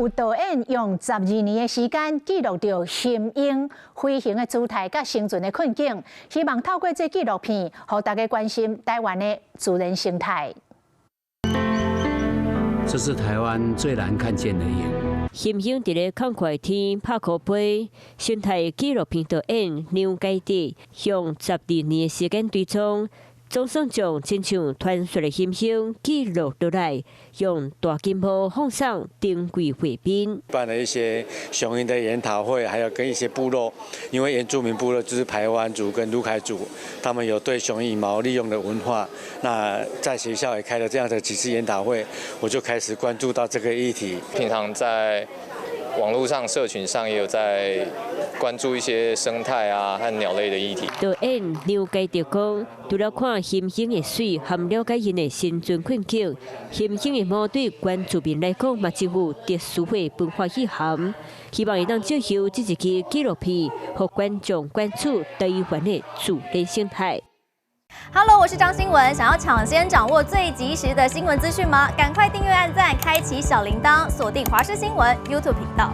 有導演用12年的時間記錄著雄鷹飛行的姿態佮生存的困境，希望透過這紀錄片，予大家關心台灣的自然生態。這是台灣最難看見的鷹。雄鷹佇咧曠闊天拍鼓飛，生態紀錄片導演梁佳哲用12年的時間追蹤，總算將親像傳說的雄鷹記錄落來，用大金幕放送珍貴畫面。辦了一些雄鷹的研討會，還有跟一些部落，因為原住民部落就是排灣族跟魯凱族，他們有對雄鷹羽毛利用的文化。那在學校也開了這樣的幾次研討會，我就開始關注到這個議題。平常在網絡上、社群上也有在關注一些生態啊和鳥類的議題。導演梁佳哲講，除了看雄鷹的媠，和了解𪜶的生存困境，雄鷹的毛對原住民來講嘛真有特殊的文化意涵。希望會當藉由這一支紀錄片，予觀眾關注台灣的自然生態。 Hello，我是張新文。想要搶先掌握最及時的新聞資訊嗎？趕快訂閱、按讚、開啟小鈴鐺，鎖定華視新聞 YouTube 頻道。